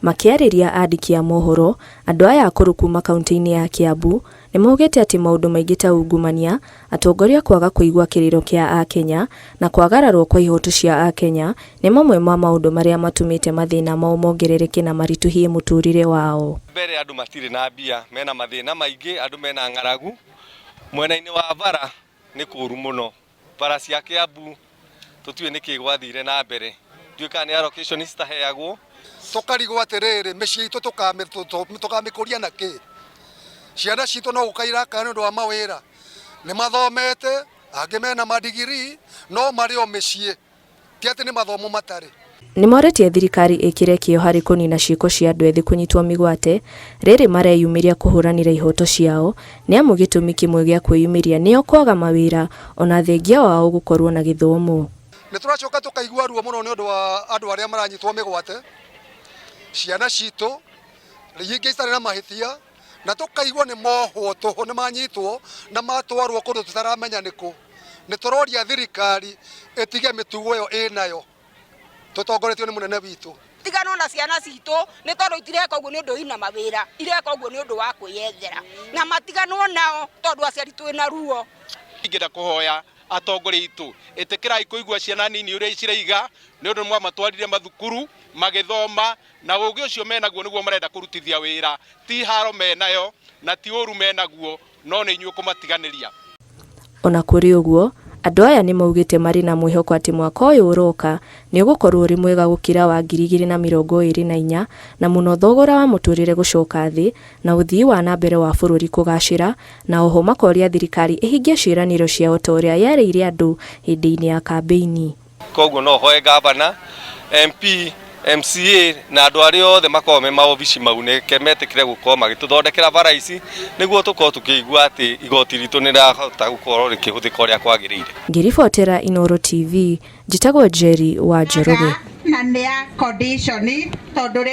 Makĩarĩria andĩki a mohoro, andũ aya akũrũ kuma kauntĩ-inĩ ya Kiambu nĩ maugĩte atĩ maũndũ maingĩ ta ungumania, atongoria kwaga kũigua kĩrĩro kĩa akenya na kwagararwo kwa ihoto cia akenya nĩ mamwe ma maũndũ marĩa matũmĩte mathĩna mao mongerereke na maritũhie mũtũrĩre wao. Mbere andũ matirĩ na mbia, mena mathĩna maingĩ, andũ mena ng'aragu. Mwena-inĩ wa bara nĩ kũru mũno. Bara cia Kiambu tũtiũĩ nĩkĩ gwathire na mbere. Ndiũĩ kana nĩ allocation citaheagwo. Tũkarigwo atĩrĩrĩ, mĩciĩ itũ tũkamĩkũria na kĩ? Ciana citũ no gũka iraka nĩ ũndũ wa mawĩra. Nĩ mathomete, angĩ mena madigiri, no marĩ o mĩciĩ. Ti atĩ nĩ mathomo matarĩ. Nĩ morĩtie thirikari ĩkĩre kĩyo harĩ kũnina ciĩko cia andũ ethĩ kũnyitwo mĩgwate rĩrĩ mareyumĩria kũhũranĩra ihoto ciao nĩamu gĩtũmi kĩmwe gĩa kwĩyumĩria nĩo kwaga mawĩra ona thengia wao gũkorwo na gĩthomo. Nĩ tũracoka tũkaigua ruo mũno nĩ ũndũ wa andũ arĩa maranyitwo mĩgwate, ciana citũ ingĩ itarĩ na mahĩtia, na tũkaigua nĩ mohwo tũhũ, nĩ manyitwo na matwarwo kũndũ tũtaramenya nĩ kũ. Nĩ tũroria thirikari ĩtige mĩtugo ĩyo ĩnayo tũtongoretio nĩ mũnene witũ. Tiganwo na ciana citũ nĩ tondũ itireka ũguo nĩ ũndũ ina mawĩra, ireka ũguo nĩ ũndũ wa kwĩyethera, na matiganwo nao tondũ aciari twĩna ruo. Ingĩenda kũhoya atongoria aitũ, ĩtĩkĩrai kũigua ciana nini ũrĩa ciraiga, nĩ ũndũ mwamatwarire mathukuru magĩthoma, na ũgĩ ũcio menaguo nĩguo marenda kũrutithia wĩra, ti haro menayo na ti ũru menaguo, no nĩ inyuĩ kũmatiganĩria. Ona kũrĩ ũguo, andũ aya nĩ maugĩte marĩ na mwĩhoko atĩ mwaka ũyũ ũroka nĩ ũgũkorwo ũrĩ mwega gũkĩra wa 2024 na mũno thogora wa mũtũrĩre gũcoka thĩ na ũthii wa na mbere wa bũrũri kũgacĩra, na oho makoria thirikari ĩhingie ciĩranĩro ciao ta ũrĩa yerĩire andũ hĩndĩ-inĩ ya kambĩini. Koguo no hoe gavana, MP, MCA na andũ arĩa othe makoragwo me maobici mau nĩke metĩkĩre gũkorwo magĩtũthondekera bara ici nĩguo tũkorwo tũkĩigua atĩ igoti ritũ nĩ rĩrahota gũkorwo rĩkĩhũthĩka ũrĩa kwagĩrĩire. Ngĩribotera Inooro TV, njĩtagwo Njeri wa Njoroge. Na nĩ ya condition tondũ.